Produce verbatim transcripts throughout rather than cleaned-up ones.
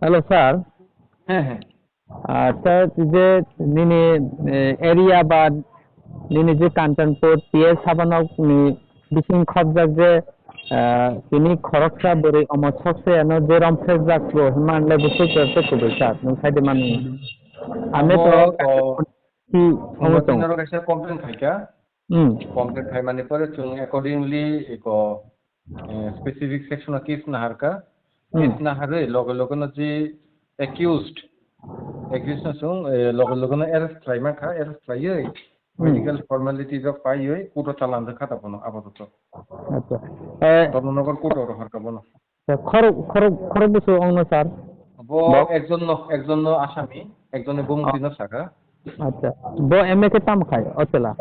Hello, sir. He, he. Ah, sir, je nini, eh, area ba nini je Kanchanpur P S Sabanok ni bising khobjak je, ah, tini khoroksa bwrwi omo sokse ano je romphre jak bo hwnma le bwswk se kubui sir, nwng sai de mani. Amo to, oh, ki omo phungo tong. Tini oro kaisa complaint khaika. Hmm. Complaint khaimani pore chwng accordingly eko, eh, specific section o case naharka. Hmm. Case naharwi loge loge no je accused, accused no chwng, eh, loge loge no arrest khlai mankha, arrest khlaiwi, hmm, medical formality rok paiwi court o chalan rwkha ta bono apatot. Acha. Eh, Dharmanagar court o rohorka bono. Acha, khorok, khorok, khorok bwswk ongno, sir? Bo bo? Ekjon no, ekjon no asami, ekjon ni bumung, oh, twi no saka. Acha, bo M A khe tamo khai, o chwla?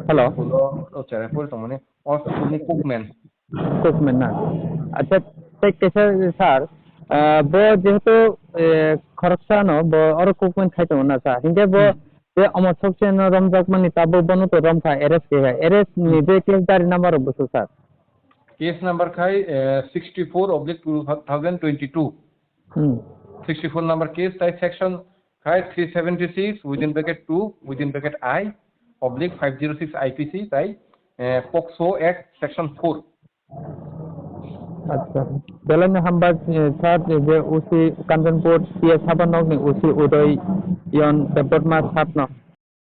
Hello? School o, o chwla pori tongmani, o school ni cookman. Cookman na? Acha, tei kaisa, sir, ah, bo jehetu, eh, khoroksa no, bo oro cookman khai tongo na, sir? Hinkhe bo, hmm, je omo sokse no romjakmani tabuk bono to romkha, arrest khe, arrest ni, hmm, je case dari number rok bwswk, sir? Case number khai, eh, sixty-four oblique two thousand twenty-two. Hmm. Sixty-four number case tai section khai three seventy-six within bracket two within bracket I oblique five zero six I P C tai, eh, POCSO Act section four. Acha. Belai no hamba, eh, sir, je O C Kanchanpur P S Sabanok ni O C Udayon Debbarma sir no.